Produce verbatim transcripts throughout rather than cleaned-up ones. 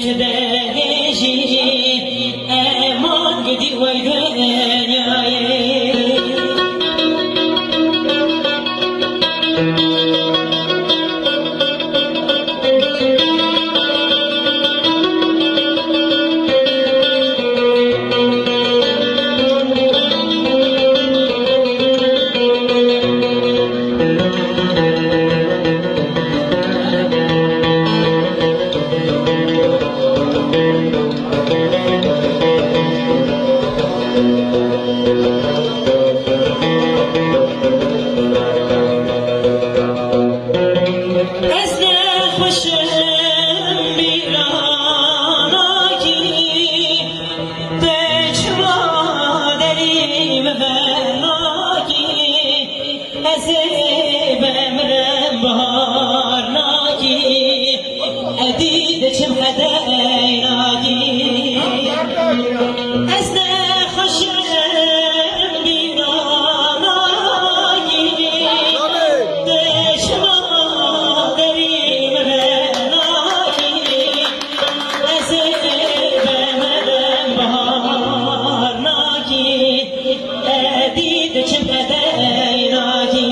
Dehê jî eman gidî wey dinyayê. Ez nexweşim bîranakî, te çima derî min vernakî? Ez ê bimirim baharnakî, edî diçim hedeynakî. Ez nexweşim bîranakî, te çima derî min vernakî? Ez ê bimirim baharnakî, edî diçim hedeynakî.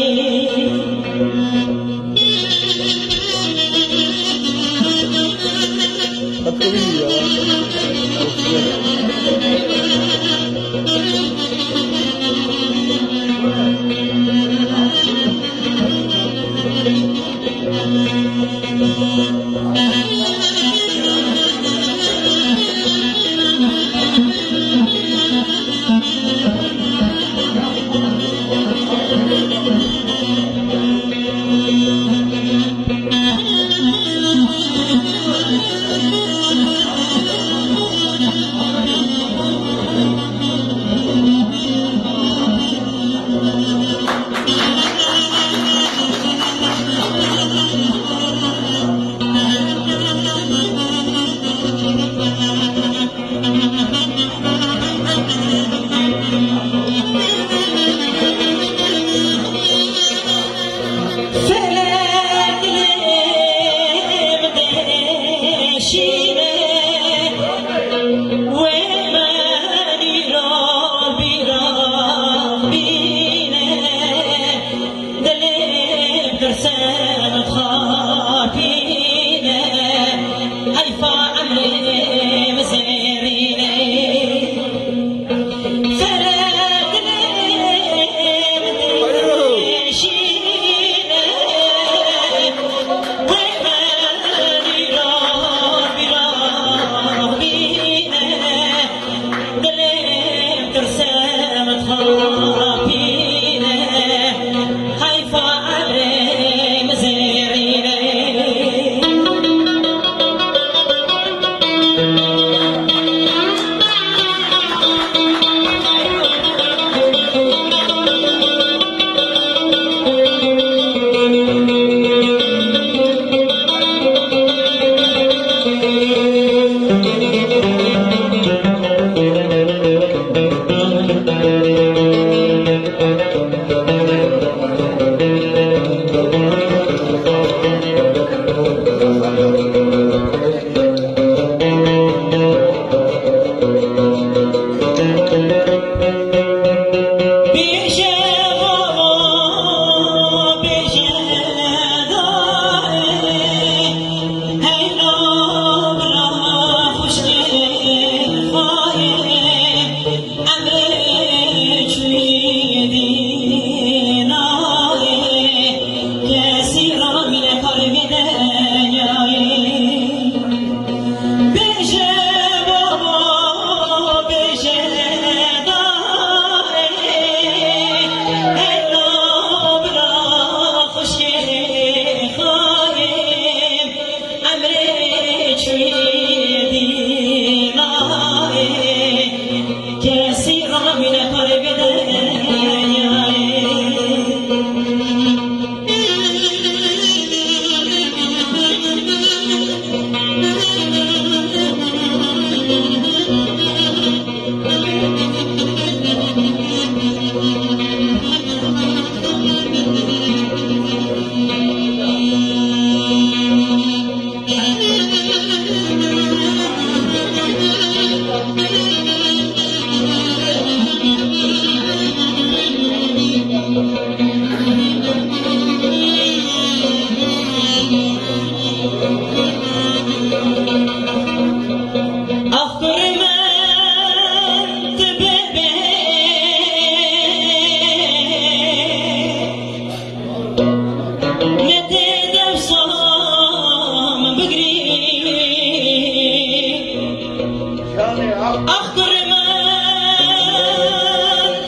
Ax kurê min,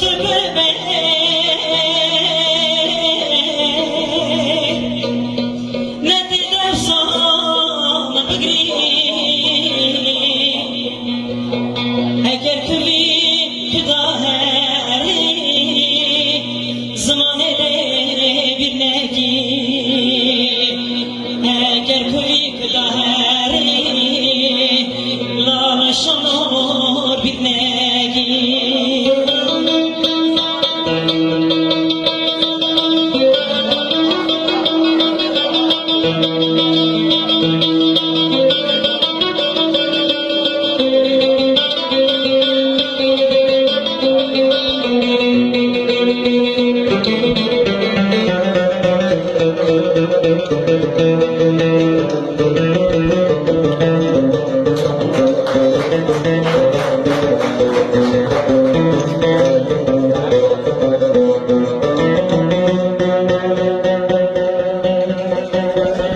tu bibê, ne tê dewsa min bigirî. Eger tu vî kuda herî, zimanê lê bîr nekî. Eger ku vî kuda herî, lale şanor bîr nekî.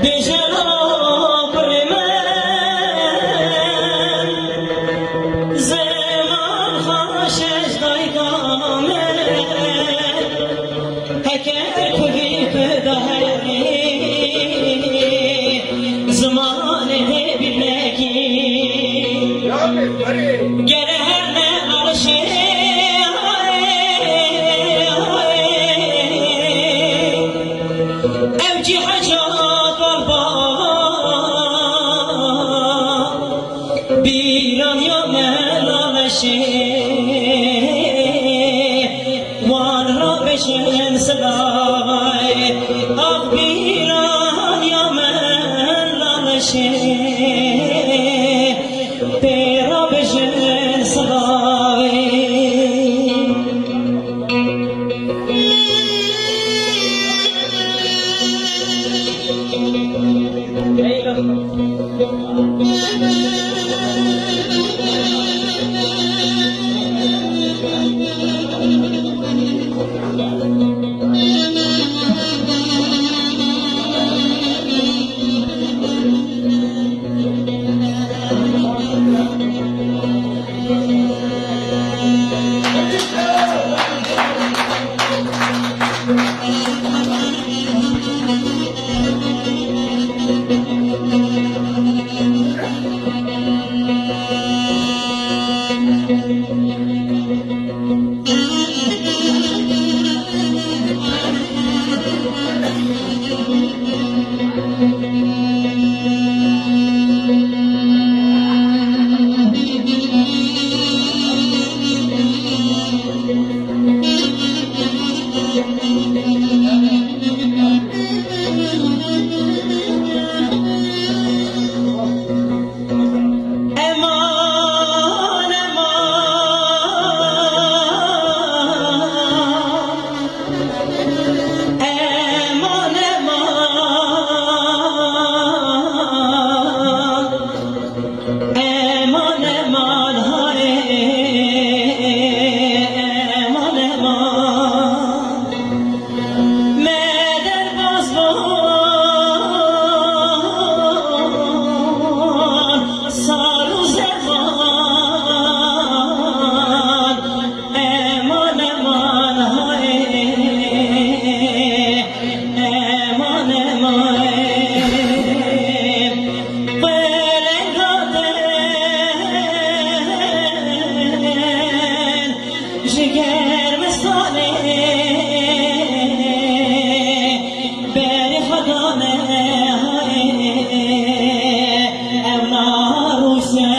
Bêje kurê min, zeman xweş e ji dayika min. Heker ku vî kuda herî, zimanê lê bîr nekî. Gere her ne alişê, ew cî heca darba. Bîran ya me laveşê, wan rabêjin silavê. Ax bîran ya me laveşê, pê rabêjin silavê. Eman, eman, eman, eman. Eman, eman, hayê, eman, eman. Me derbas bû sal û zeman. Eman, eman, hayê, eman, eman. Qeleng hatin ji germistanê, berê xwe dane hayê, ew narûsê.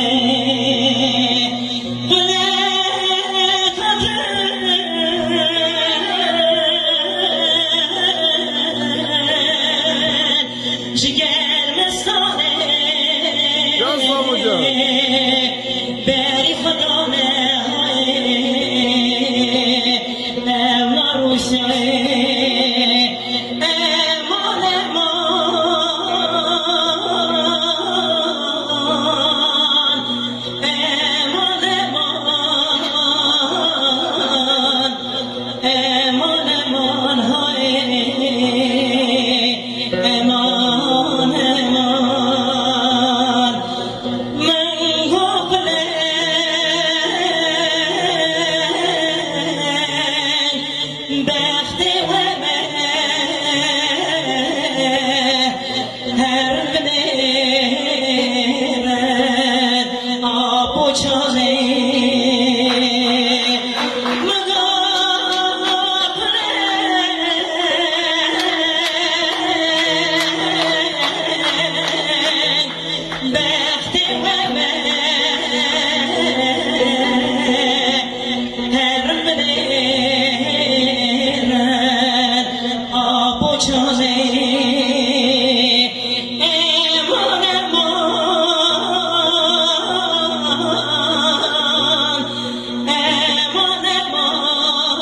Eman, eman,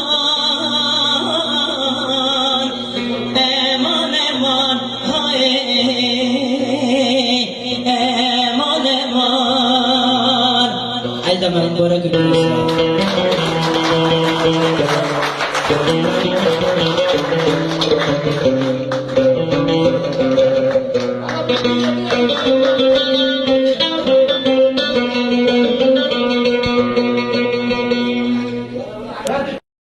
eman, eman, hay, eman, eman. Eyda me mübarek olsun.